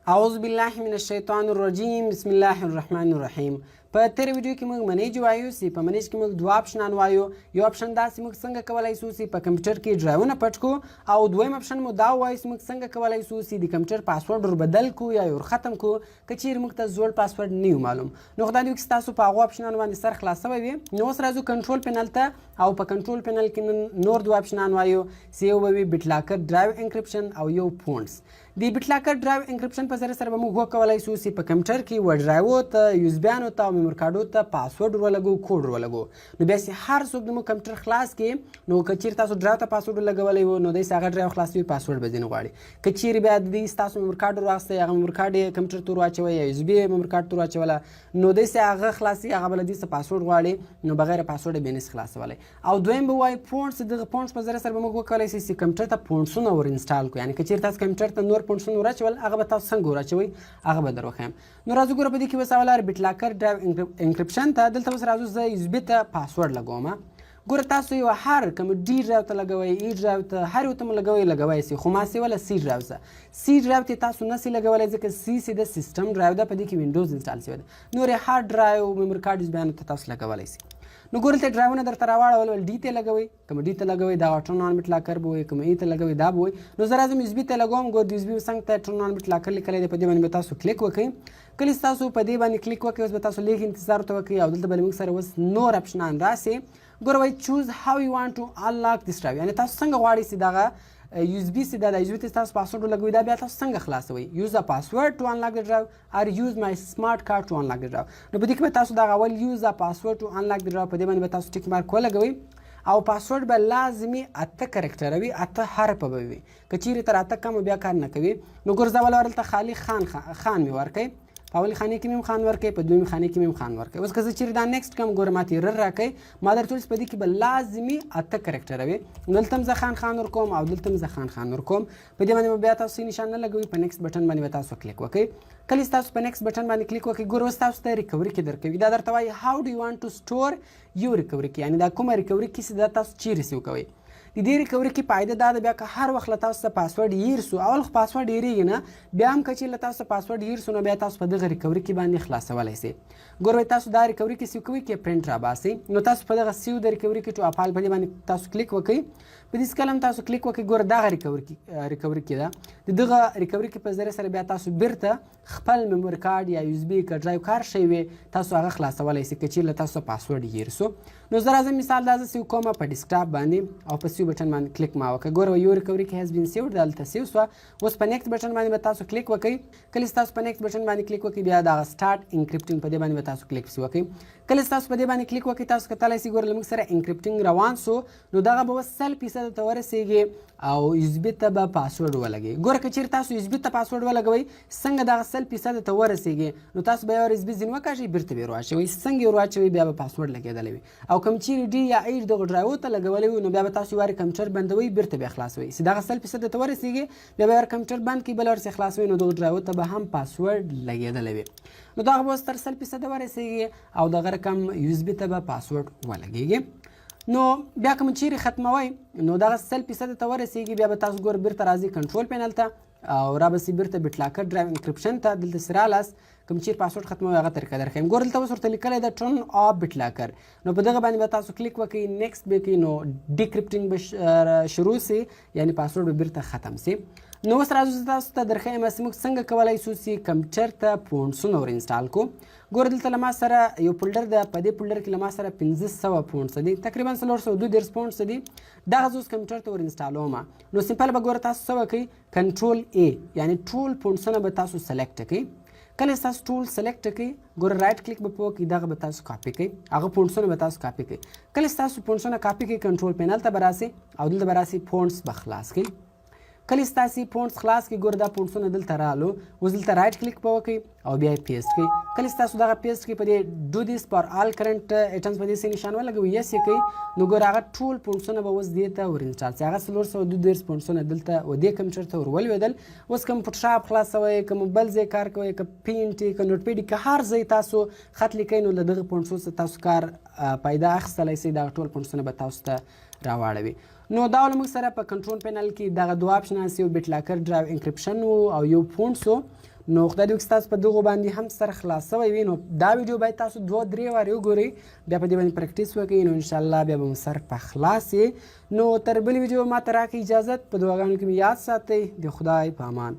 اعوذ بالله من الشیطان الرجیم، بسم الله الرحمن الرحیم. په تیر ویډیو کې موږ manage وایو سی. په manage کې موږ دوه آپشنان وایو. یو آپشن دا چې موږ څنګه کولای شو چې په کمپیوټر کې ډرایوونه پټ کو، او دویم آپشن مو دا وایو چې موږ څنګه کولای شو چې د کمپیوټر پاسورډ ور بدل کو یا ور ختم کو، که چیرې موږ ته زوړ پاسورډ نه معلوم. نو خدای دې وکړي تاسو په هغو آپشنانو باندې سر خلاص شوی وي. نو اوس راځو control panel ته، او په control panel کې نن نور دوه آپشنان وایو چې یو به وي BitLocker drive encryption او یو fonts. د BitLocker drive encryption په ذریعه سره به موږ وکولای شو چې په کمپیوټر کې و ډرایو ته، یو اس بیانو ته او میموري کارډو ته پاسورډ ورلګو، کوډ ورلګو. نو بیا چې هر څوک د موږ کمپیوټر خلاص کړي، نو که چیرې تاسو ډرایو ته پاسورډ لګولی وو، نو داسې هغه ډرایو خلاصوي، پاسورډ به ځینې غواړي. که چیرې بیا د دې ستاسو میموري کارډ ورواخیستی، هغه میموري کارډ یې کمپیوټر ته ورواچوی یا یو اس بي میموري کارډ ته ورواچوله، نو داسې هغه خلاصي، هغه به له دې څه پاسورډ غواړي، نو بغیر پاسورډ یې بیا نشي خلاصولی. او دویم به وایي fonts. دغه fonts په ذریعه سره به موږ وکولای شو چې کمپیوټر ته فونټسونه ور install کړو، یعنې که چیرې تاسو کمپیوټر ته نور فونټسونه وراچول، هغه به تاسو څنګه وراچوئ، هغه به در وښیم. نو راځو ګوره په دې کې اوس اول BitLocker drive encryption ته. دلته اوس راځو، زه یو اس بي ته پاسورډ لګوم. ګوره، تاسو یو هر کوم D drive ته لګوئ، E drive ته، هر یو ته مو لګوئ، لګوی سي، خو ما سي وله C drive ته. C drive ته تاسو نه سي لګولی، ځکه C سي د system drive ده، په دې کې وینډوز install سوی ده. نور hard drive، memory card بیانو ته تاسو لګولی سي. نو ګوره، دلته ډرایوونه درته راواړول ول. D ته لګوئ، کوم D ته لګوئ، دا turn on BitLocker به وي، کوم E ته لګوئ، دا به وي. نو زه راځم یو اس بي ته لګوم. ګور، د یو اس بي څنګ ته turn on BitLocker لیکلی دی، په دې باندې به تاسو کلیک وکړئ. کله چې تاسو په دې باندې کلیک وکړئ، اوس به تاسو لږ انتظار ورته وکړئ او دلته به موږ سره اوس نور آپشنان راسي. ګوره، وایي "Choose how you want to unlock this drive"، یعنی تاسو څنګه غواړئ چې دغه یو اس بي سي دا د یو اس بي ته تاسو پاسورډ ولګوئ، دا بیا تاسو څنګه خلاصوئ؟ "Use a password to unlock the drive" or "Use my smart card to unlock the drive". نو په دې کې به تاسو دغه اول "Use a password to unlock the drive"، په دې باندې به تاسو tick mark ولګوئ، او پاسورډ به لازمي اته character وي، اته حرف به وي. که چیرې تر اته کم بیا کار نه کوي. نو ګورځه ول، ورته خالی خان خان مې ورکړئ. په اولې خانې کې مې خان ورکړئ، په دویمې خانې کې مې خان ورکړئ. اوس که زه چیرې دا next کوم، ګوره ماته error راکوي. ما درته ویل چې په دې کې به لازمي اته character وي. نو دلته هم زه خان خان ورکوم او دلته هم زه خان خان ورکوم. په دې باندې به بیا تاسو نشان نه لګوي، په next button باندې به تاسو کلیک وکړئ. کله چې تاسو په next button باندې کلیک وکړئ، ګوره اوس تاسو ته recovery key درکوي. دا درته وایي "How do you want to store your recovery key?" یعنی دا کومه recovery key چې دا تاسو چیرې save کوئ. د دې recovery key فایده دا ده، بیا که هر وخت له تاسو څخه پاسورډ هیر سو، اول خو پاسورډ هیریږي نه، بیا هم که چیرې له تاسو پاسورډ هیر سو، نو بیا تاسو په دغه recovery key باندې خلاصولی سئ. ګوروئ، تاسو دا recovery key save کوئ که پرنټ راباسئ؟ نو تاسو په دغه "Save the recovery key to a file" په دې باندې تاسو کلیک وکړئ. په دې کله هم تاسو کلیک وکړئ، ګوره دغه recovery key ده. د دغه recovery key په ذریعه سره بیا تاسو بیرته خپل memory card یا یو اس بي که ډرایو کار شی وي، تاسو هغه خلاصولی سئ که چیرې له تاسو پاسورډ هیر سو. نو زه راځم، مثال دا زه save کوم په ډیسکټاپ باندې او په save button باندې کلیک ما وکړ. ګوره، "Your recovery key has been saved"، دلته save سوه. اوس په next button باندې به تاسو کلیک وکړئ. کله چې تاسو په next button باندې کلیک وکړئ، بیا دغه "Start encrypting" په دې باندې به تاسو کلیک سي وکړئ. کله چې تاسو په دې باندې کلیک وکړئ، تاسو کتلی سئ، ګوره له موږ سره encrypting روان سو. نو دغه به اوس 100% ته ورسېږي او یو اس بي ته به پاسورډ ولګوي. ګوره، که چیرې تاسو یو اس بي ته پاسورډ ولګوئ، څنګه دغه 100% ته ورسېږي، نو تاسو به یو یو اس بي ځینې وکاږئ، بیرته به یې ورواچوئ. څنګه یې ورواچوئ، بیا به پاسورډ لګېدلی وي. او کوم چیرې D یا E دغه ډرایو ته لګولی وي، نو بیا به تاسو یو وارې کمپیوټر بندوئ، بیرته بیا خلاصوئ. چې دغه 100% ته ورسېږي، بیا به یو کمپیوټر بند کړئ، بل ورسې خلاصوئ، نو دغه ډرایو ته به هم پاسورډ لګېدلی وي. نو دغه به اوس تر 100% ورسېږي او دغه رقم یو اس بي ته به پاسورډ ولګېږي. نو بیا کوم چیرې ختموئ، نو دغه 100% ته ورسېږي، بیا به تاسو ګور بیرته راځي control panel ته او را به سي بیرته BitLocker drive encryption ته. دلته سره لاس کوم چیر پاسورډ ختموي، هغه طریقه درښیم. ګور، دلته اوس ورته لیکلی ده "Turn off BitLocker". نو په دغه باندې به تاسو کلیک وکړئ، next به کوئ، نو decrypting به شروع سي، یعنی پاسورډ به بیرته ختم سي. نو اوس راځو، تاسو ته درښیم چې موږ څنګه کولای شو چې کمپیوټر ته فونټسونه ور install کو. ګوره، دلته له ما سره یو folder ده. په دې folder کې له ما سره 500 fonts دي، تقریبا 432 fonts دي. دغه زه اوس کمپیوټر ته ور install وم. نو simple به ګوره تاسو څه وکړئ؟ Control A، یعنی ټول فونټسونه به تاسو select کړئ. کله تاسو ټول select کړئ، ګوره right click به وکړئ، دغه به تاسو کاپي کړئ، هغه فونټسونه به تاسو کاپي کړئ. کله تاسو فونټسونه کاپي کړئ، control panel ته به راسئ او دلته به راسئ، fonts به خلاص کړئ. کله چې تاسو fonts خلاص کړئ، ګوره دا فونټسونه دلته رالو. اوس دلته right click به وکړئ او بیا یې paste کړئ. کله چې تاسو دغه paste کړئ، په دې "Do this for all current items" په دې سي نشان ولګوئ، yes یې کړئ. نو ګوره، هغه ټول فونټسونه به اوس دې ته ور install سي. هغه 432 فونټسونه دلته و دې کمپیوټر ته ور ولوېدل. اوس کوم فوټوشاپ خلاصوئ، کوم بل ځای کار کوئ، که Paint، که Notepad، که هر ځای تاسو خط لیکئ، نو له دغه فونټسو څخه تاسو کار پیدا اخیستلی سئ. دغه ټول فونټسونه به تاسو ته راواړوي. نو دا ول موږ سره په control panel کې دغه دوه آپشنان، یو BitLocker drive encryption او یو fonts. نو خدای دې وکړي تاسو په دغو باندې هم سر خلاص شوی وي. نو دا ویډیو باید تاسو دوه درې وارې وګورئ، بیا په دې باندې پریکټیس وکړئ، نو انشاءالله بیا به مو سر په خلاص شي. نو تر بلې ویډیو ما ته راکړئ اجازت، په دعاګانو کې مې یاد ساتئ، د خدای په امان.